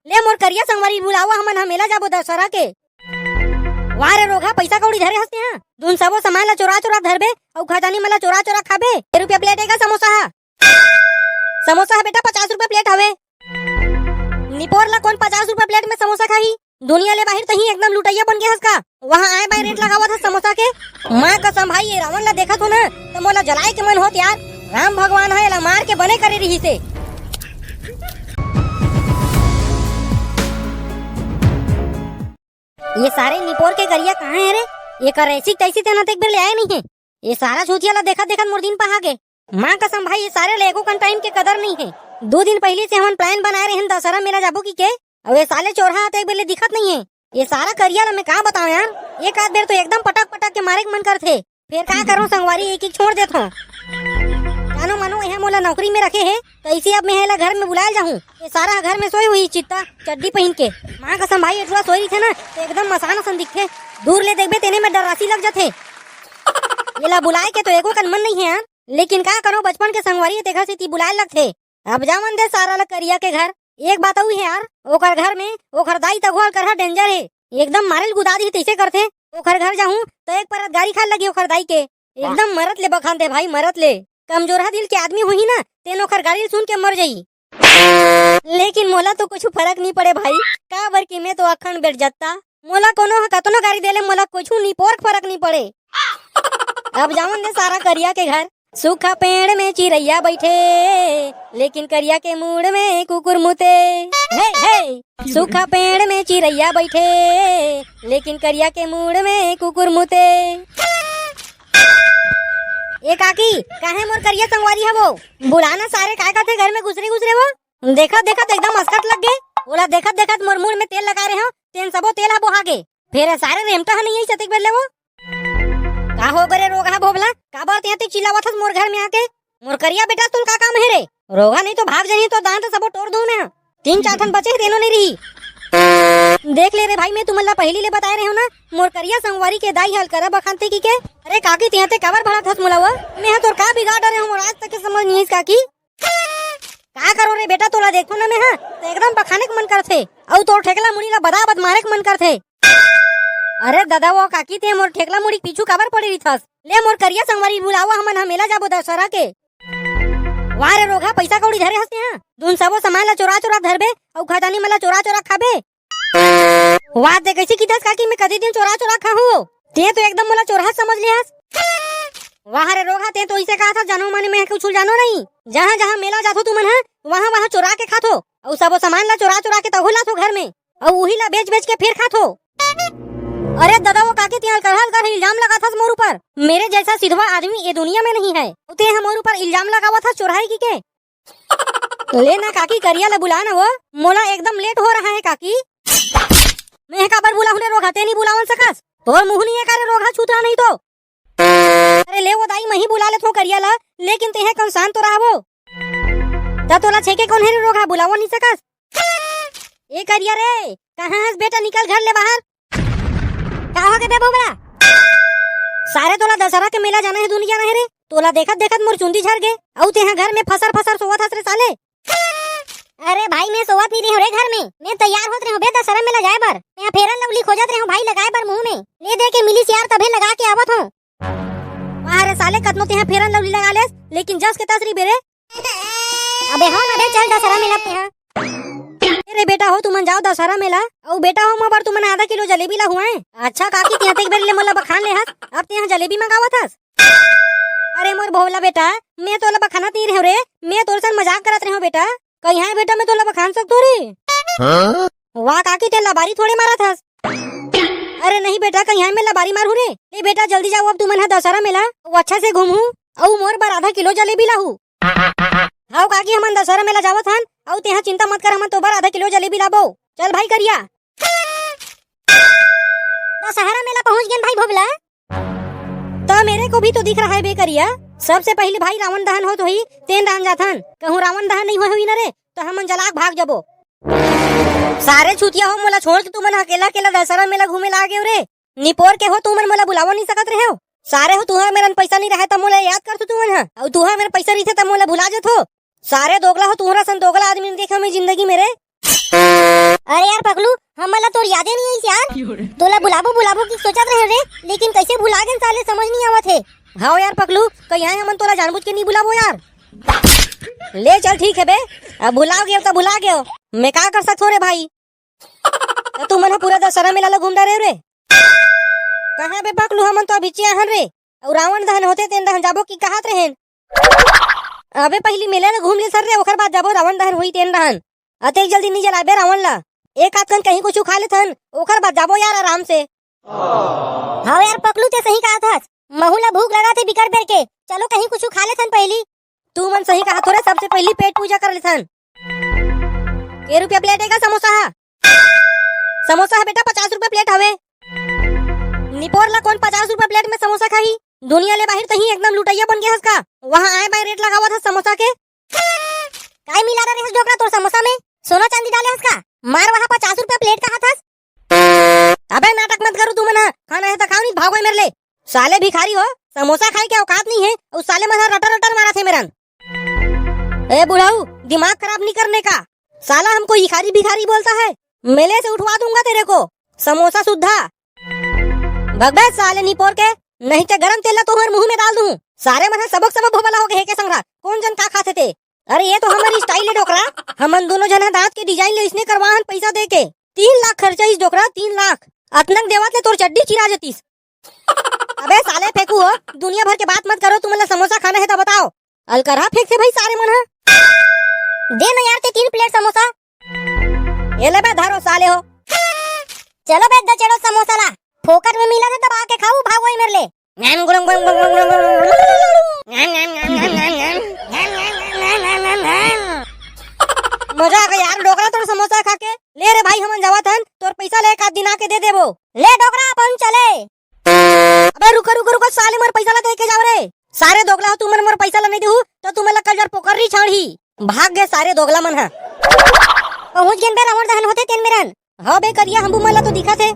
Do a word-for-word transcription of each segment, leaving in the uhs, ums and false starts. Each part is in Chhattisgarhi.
ले मोर करिया संगवारी, बुलावा, हमन ह मेला जाबो दशहरा के। वाह रे रोगहा, पैसा कौड़ी धरे हस तेहा। दुन सबो सामान ला चोरा चोरा धरबे, अउ खजानी मन ला चोरा चोरा खाबे। के रुपया प्लेट हे का समोसा हा? समोसा हा बेटा, पचास रुपया प्लेट हवे। निपोर ला कोन पचास रुपया प्लेट में समोसा खाही? दुनिया ले बाहिर तही एकदम लुटैया बन गे हस का? वहाँ आए बाए रेट लगावत हस समोसा के। माँ कसम भाई, ये रावण ला देखत हो ना, तो मोला जलाए के मन होत यार। राम भगवान ह एला मार के बने करे रहिसे। ये सारे निपोर के करिया कहाँ हे रे? एकर ऐसी तैसी तेना तक बेर ले आए नहीं है। ये सारा छूतिया ला देखत देखत मोर दिन पहा गे। माँ कसम भाई, ये सारे ला एको कन टाइम के कदर नहीं है। दो दिन पहले से हमन प्लान बनाए रहन दशहरा मेला जाबो की के, अउ ये साले चोरहा आते एक बेर ले दिखत नहीं है। ये सारा करिया ला मैं का बताऊं यार, एक आध बेर तो एकदम पटक पटक के मारे के मन करथे। फेर का करूं संगवारी, एक एक छोड़ देथों। जानो मानो यहाँ मोला नौकरी में रखे हे, तो इसी अब मैं एला घर में बुलाए जाहूं। ये सारा घर में सोई हुई चित्ता चड्डी पहिन के। माँ कसम भाई, ये टुरा सोई रहिथे ना, तो एकदम मसान असन दिखथे। दूर ले देखबे तेने में डरासी लग जथे। एला बुलाए के तो एको कन मन नहीं है यार, लेकिन का करो, बचपन के संगवारी हे, तेखर सेती बुलाए लगथे। अब जावन दे सारा ल करिया के घर। एक बात अउ हे यार, ओकर घर में ओखर दाई तघोल करहा डेंजर हे, एकदम मारे ल गुदा दिही तइसे करथे। ओखर घर जाहूं त एक परत गारी खाए लगी ओखर दाई के। एकदम मरत ले बखान दे भाई, मरत ले। कमजोरहा दिल के आदमी होही ना, तेन ओखर गारी ल सुन के मर जाही। लेकिन मोला तो कुछ फरक नहीं पड़े भाई, काबर कि मैं तो अखंड बेट जत्ता। मोला कोनो ह कतनो गारी देले, मोला कुछ नहीं पोरक फरक नहीं पड़े। अब जावन दे सारा करिया के घर। सूखा पेड़ में चिरैया बैठे, लेकिन करिया के मूड़ में कुकुर मुते। हे, हे! सूखा पेड़ में चिरैया बैठे, लेकिन करिया के मूड़ में कुकुर मुते। ए काकी, काहे मोर करिया संगवारी हवो? बुलाना सारे, काय कथे घर में घुसरे घुसरे वो? देखत देखत एकदम असकट लग गे। ओला देखत देखत मोर मूड़ में तेल लगाए रहे हो, तेन सबो तेल ह बोहा गे। फेर सारे रेमटा ह नहीं आई सतिक बेर ले वो। का हो गे रे रोगहा भोभला, काबर तें अतेक चिल्लावत हस मोर घर में आके? मोर करिया बेटा, तुम का काम हे रे? रोगहा नहीं तो भाग जाही, तो दांत सबो टोर दूं मैं। तीन चार ठन बचे हे, तेनो नहीं रही। देख ले रे भाई, मैं तुमन ला पहिली ले बताए रहे हो ना, मोर करिया संगवारी के दाई हल करा बखानते की के। अरे काकी, तें अतेक काबर भड़कत हस मोला वो? मैं ह तोर का बिगाड़ डरे हूँ, मोर आज तक के समझ नहीं आइस काकी। का करो रे बेटा, तोला देखो ना मैं ह, तो एकदम बखाने के मन करथे, अउ तोर ठेकला मुड़ी ला बदाबद मारे के मन करथे। अरे दादा वो काकी, तें मोर ठेकला मुड़ी के पीछू काबर पड़े रहिथस? ले मोर करिया संगवारी बुलावा, हमन ह मेला जाबो दशहरा के। वाह रे रोगहा, पैसा कौड़ी धरे हस तेहा, दुन सबो सामान ला चोरा चोरा धरबे, अउ खजानी मन ला चोरा चोरा खाबे। वाह, ते कइसे किथस काकी, मैं कदी दिन चोरा चोरा खाहूं? तें तो एकदम मोला चोरहा समझ ले हस। वाह रे रोगहा, तें तो इसे कहा था, जानो माने मैं कुछ जानो नहीं। जहाँ जहाँ मेला जाथो तुमन ह, वहाँ वहाँ चोरा के खाथो, अउ सबो सामान ला चोरा चोरा के तहु लाथो घर में, अउ उही ला बेच बेच के फेर खाथो। अरे दादा वो काकी, तें अलकरहा अलकरहा इल्जाम लगाथस मोर ऊपर। मेरे जैसा सिधवा आदमी ये दुनिया में नहीं है। तें ह मोर ऊपर इल्जाम लगावत हस चोरहा हे की के? ले ना काकी, करिया ला बुला ना वो, मोला एकदम लेट हो रहा है काकी। मैं काबर बुलाहूं रे रोगहा, तें नहीं बुलावन सकस? तोर मुंह नहीं हे का रे रोगहा, छूतरा नहीं तो। अरे ले वो दाई, मैं ही बुला लेथों करिया ला, लेकिन तें ह कौन शांत तो रहा वो। त तोला छेके कौन हे रे रोगहा, बुलावन नहीं सकस? ए करिया रे, कहाँ हस बेटा, निकल घर ले बाहर। का हो गे बे भोभला? सारे तोला दशहरा के मेला जाना हे, दुनिया रहे रे। तोला देखत देखत मोर चुंदी झर गे। अउ तेहा घर में फसर फसर सोवत हस रे साले। अरे भाई, मैं सोवत नहीं रहे हूँ रे घर में, मैं तैयार होत रहे हूँ बे दशहरा मेला जाए बर। मैं फेरन लवली खोजत रहे हूँ भाई लगाए बर मुंह में, ले दे के मिलिस यार, तभे लगा के आवत हूँ। वाह रे साले, कतनो तेहा फेरन लवली लगा लेस, लेकिन जस के तस रही बे रे। अबे हो ना बे, चल दशहरा मेला तेहा। अरे बेटा हो, तुमन जाओ दशहरा मेला। अउ बेटा हो, मोर बर तुमन आधा किलो जलेबी ला हुआए। अच्छा काकी, तेहा तेक बेर ले मोला बखान ले हस, अब तेहा जलेबी मंगावत हस। अरे मोर भोला बेटा, मैं तोला बखानत नहीं रहे रे, मैं तोर सन मजाक करत रहे हूँ बेटा। कहीं बेटा, मैं तोला बखान सकतो रे? हाँ? वाह काकी, तें लबारी थोड़े मारत हस। अरे नहीं बेटा, कहीं मैं लबारी मारू रे। ए बेटा, जल्दी जाओ, अब तुमन ह दशहरा मेला, अउ अच्छा से घूमहू, अउ मोर बर आधा किलो जलेबी लाहू। हाव काकी, हमन दशहरा मेला जावत हन, अउ तेहा चिंता मत कर, हमन तो बर आधा किलो जलेबी लाबो। चल भाई करिया। दशहरा मेला पहुंच गेन भाई भोभला। तो मेरे को भी तो दिख रहा है बे करिया, सबसे पहले भाई रावण दहन होत होही, तेन डान जाथन। कहूँ रावण दहन नहीं होए होही ना रे, तो हमन जलाक भाग जबो। सारे छुतिया हो, मोला छोड़ के तुमन अकेला अकेला दशहरा मेला घूमे ला गेव रे। निपोर के हो तुमन, मोला बुलावा नहीं सकत रहे हो। सारे हो, तुहर मेरन पैसा नहीं रहे त मोला याद करथो तुमन ह, अउ तुहर मेर पैसा रहिथे त मोला भुला जथो। सारे दोगला हो, तुहरा सन दोगला आदमी नहीं देखे मैं जिंदगी में रे। यार पकलू, हमन ला तोर यादे नहीं आइस यार। तोला बुलाबो बुलाबो की सोचत रहे रे, लेकिन कैसे भुला गेन साले, समझ नहीं आवत हे। हाँ यार पकलू, कहीं आए हमन तोला जानबूझ के नहीं बुलाबो यार। ले चल ठीक है बे, अब भुला गयो तो भुला गयो, मैं का कर सकत हो रे भाई। तो तू मन ह पूरा दशहरा मेला ला घूम डारे रे। कहाँ बे पकलू, हमन तो अभी चिया हन रे, अउ रावण दहन होते तेन दहन जाबो की कहत रहेन। अबे पहिली मेला ला घूम ले सर रे, ओकर बाद जाबो रावण दहन होई तेन दहन। अतेक जल्दी नहीं जलाबे रावण ला, एक आध कन कहीं कुछ खा लेथन, ओकर बाद जाबो यार आराम से। हाँ यार पकलू, ते सही कहत हस, महू ला भूख लगा थे बिकट बेर के, चलो कहीं कुछ खा लेथन पहिली। तू मन सही कहत हो रे, सबसे पहिली पेट पूजा कर लेथन। के रुपया प्लेट हे का समोसा हा? समोसा हा बेटा पचास रुपया प्लेट हवे। निपोर ला कौन पचास रुपया प्लेट में समोसा खाही? दुनिया ले बाहिर तही एकदम लुटैया बन गया हस का? वहाँ आए बाय रेट लगावत हस समोसा के। काय मिला रहे हस डोकरा तोर समोसा में? सोना चांदी डाले हस का? मार वहाँ पचास रुपया प्लेट कहत हस। अबे नाटक मत करो तू मन हा, खाना है तो खाओ नहीं भागो मेरे ले। साले भिखारी हो, समोसा खाए के औकात नहीं है, अउ साले मन हा रटर रटर मारत हे मेरन। ए बुढ़ऊ, दिमाग खराब नहीं करने का। साला हमको भिखारी भिखारी बोलता है, मेले से उठवा दूंगा तेरे को, समोसा सुद्धा। भगबे साले निपोर के, नहीं ते गरम तेल ला तोहर मुंह में डाल दूं। सारे मन हा सबक सबक भोबला हो गए हे के संघरा, कौन जन का खाथे ते। अरे ये तो हमर स्टाइल है डोकरा, हमन दोनों जन हा दांत के डिजाइन ले इसने करवा हन पैसा दे के। तीन लाख खर्चा इस डोकरा, तीन लाख। अतनक देवत ले तोर चड्डी चिरा जतीस। अबे साले फेंकू हो, दुनिया भर के बात मत करो, तुमन ला समोसा खाना है तो बताओ। अलकरहा फेंक से भाई सारे मन हा। दे ना यार ते तीन प्लेट समोसा। ये ले बे धरो साले हो। चलो बे दचेड़ो समोसा ला, फोकट में मिला थे दबा के खाऊ, भागो ही मेरे ले। मजा आ गया यार डोकरा तोर समोसा खा के। ले रे भाई हमन जावत हन, तोर पैसा ले एक आध दिन आके दे देबो। ले डोकरा अपन चले। अबे रुको रुको रुको साले, मोर पैसा ला दे के जाओ रे। सारे दोगला हो तुमन, मोर पैसा ला नहीं देहू तो तुमन ला कल जर पोकरी छाड़ही। भाग गए सारे दोगला मन हा। पहुंच गेन बे रावण दहन होते तेन मेरन। हाँ बे करिया हमू मन ला तो दिखत हे।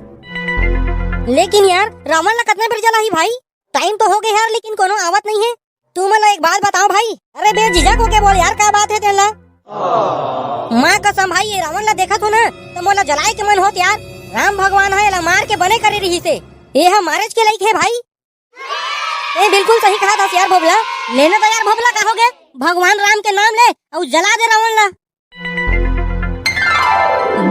लेकिन यार रावण ला कतना बेर जलाही भाई? टाइम तो हो गए यार, लेकिन कोनो आवत नहीं है। तू मन ला एक बात बताओ भाई, अरे बे झिझक होके बोल यार, का बात है तेन ला? माँ कसम भाई, ये रावण ला देखत हो ना तो मोला जलाए के मन होत यार। राम भगवान है ला मार के बने करे रही से, ये हा मारेच के लायक है भाई। ए बिल्कुल सही कहा दस यार भोबला। लेना तो यार भोबला का हो गए, भगवान राम के नाम ले अउ जला दे रावण ला।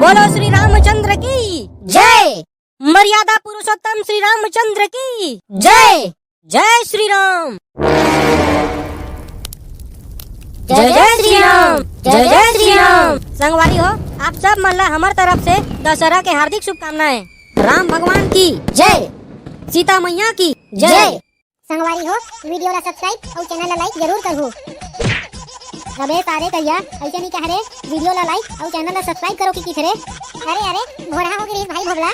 बोलो श्री रामचंद्र की जय। मर्यादा पुरुषोत्तम श्री रामचंद्र की जय। जय श्री राम। जय जय श्री राम। जय जय श्री राम। संगवारी हो, आप सब मन ला हमर तरफ से दशहरा के हार्दिक शुभकामनाएं। राम भगवान की जय। सीता मैया की जय। संगवारी हो, वीडियो ला सब्सक्राइब अउ चैनल ला लाइक जरूर करहू। अबे सारे कहिया ऐसे नहीं कह रे, वीडियो ला लाइक अउ चैनल ला सब्सक्राइब करो कि किथे रे। अरे अरे, घोड़ा हो गई भाई भोबला।